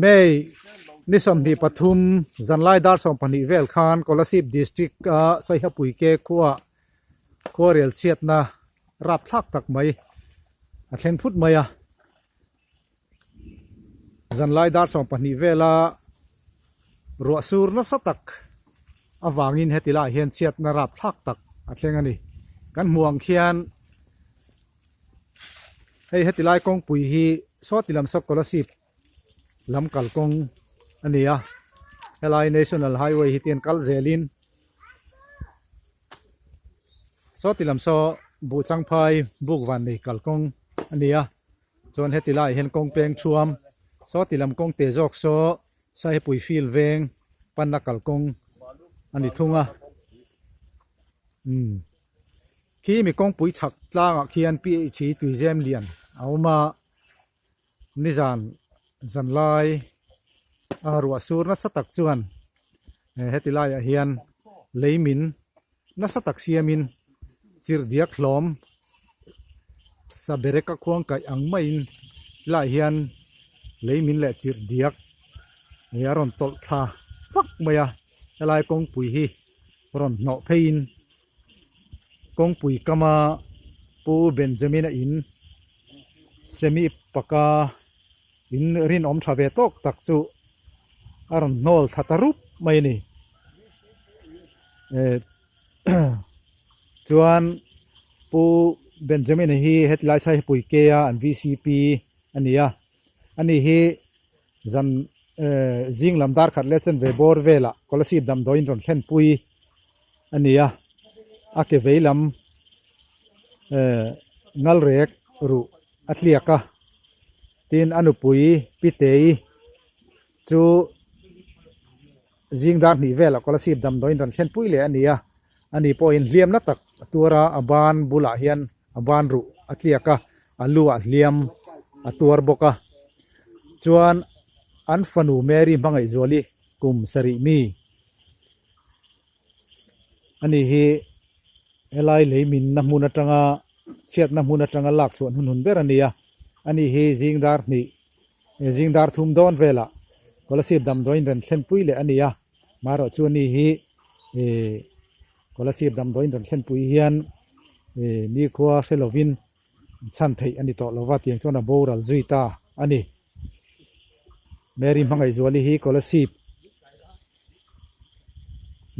May ni 23 zanlai dar 12 vel khan Kolasib District a Saihapui ke khua khuarel chhiatna rapthlak tak mai a thleng phut mai a. Zanlai dar 12 vela ruah sur nasa tak avangin heti laiah hian chhiatna rapthlak tak a thleng a ni. Kan hmuh ang khian hei heti lai kawngpui hi sawti lam saw Kolasib lam kalkawng a ni a, helai National Highway hi tian kal zelin sawti lam saw Buhchangphai Bukvannei kalkawng a ni a. Chuan heti laiah hian kawng peng thuam saw ti lam kawng te zawk saw Saihepui field veng panna kalkawng a ni thung a umm khi mi kawngpui chhak tlangah khian P_H tuizem lian a awm a nizan zanlai a ruah sur nasa tak chuan heti laiah hian lei min nasa tak siamin chirhdiak hlawm sabereka khuang kaih ang maiin tilaiah hian lei min leh chirhdiak ih a rawn tawlh thla fak mai a helai kawngpui hi rawn hnawh pheiin kawngpui kama Pu Benjamin-a in semi paka in rinawm tha ve tawk tak chu a rawn hnawl thla ta rup mai a ni eh chuan Pu Benjamin-a hi hetilai Saihapui ke a an V_C_P a ni a ani hi zan eh zing lam dar khat leh chen ve bawr velah Kolasib damdawiin rawn thlenpui a ni a a ke vei lam eh ngalrek ruh a tliak a tin a nupui Pitei chu zing dar hnih velah Kolasib damdawiin rawn thlenpui leh a ni a ani pawhin hliam na tak a tuar a a ban bulah hian a ban ruh a tliak a a lu ah hliam a tuar bawk a chuan an fanu Mary Hmangaihzuali kum sarih mi ani hi helai lei minna hmun atanga chhiatna hmun atanga lak chhuah hun hun ber a ni a ani hi zing dar hnih zing dar thum dawn velah Kolasib damdawiin rawn thlenpui leh a ni a marawh chu ani hi ihh Kolasib damdawiin rawn thlenpui hian ihh nikhua hre lovin chhan theih a ni tawh lova tiang chuan a boral zui ta a ni. Mary Hmangaihzuali hi Kolasib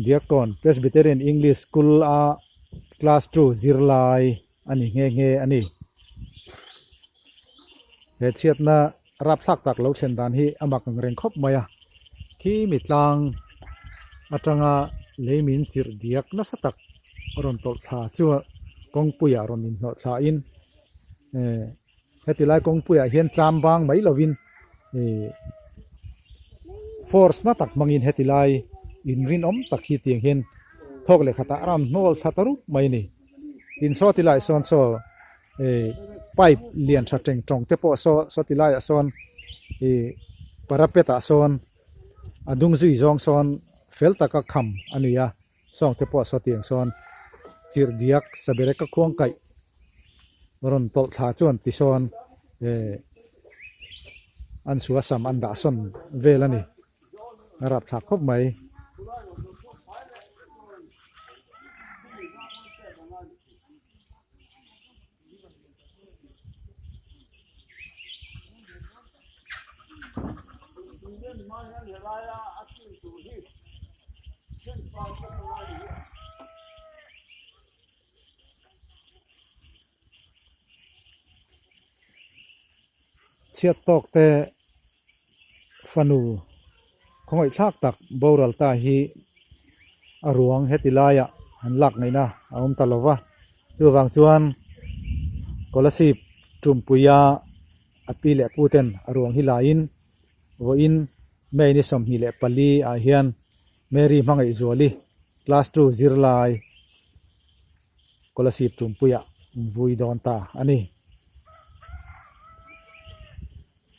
Diakkawn Presbyterian English School a class two zirlai a ni nghe nghe a ni. He chhiatna rapthlak tak lo thlen dan hi a mak ang reng khawp mai a, khi mi tlang atanga lei min chirh diak nasa tak a rawn tawlh thla chu kawngpuiah rawn inhnawh thla in eh heti lai kawngpuiah hian tlam bang mai lovin ih force na tak hmangin heti lai in rinawm tak hi tiang hian thawk leh khatah a rawn hnawl thla ta rup mai a ni tin saw ti laiah sawn saw ih pipe lian tha teng tawng te pawh saw saw ti laiah sawn ih parapet ah sawn a dung zui zawng sawn fel taka kham a ni a. Sawng te pawh saw tiang sawn chirh diak sabereka khuang kaih rawn tawlh thla chuan ti sawn eh an chhua sam an dah sawn vel a ni a rapthlak khawp mai. Chhiat tawk te fanu khawngaih thlak tak boral ta hi a ruang heti laiah an lak ngaihna a awm ta lo va chuvang chuan Kolasib Tumpuia a pi leh pu ten a ruang hi laiin vawiin May ni 24 ah hian Mary Hmangaihzuali class two zirlai Kolasib Tumpuia an vui dawn ta a ni.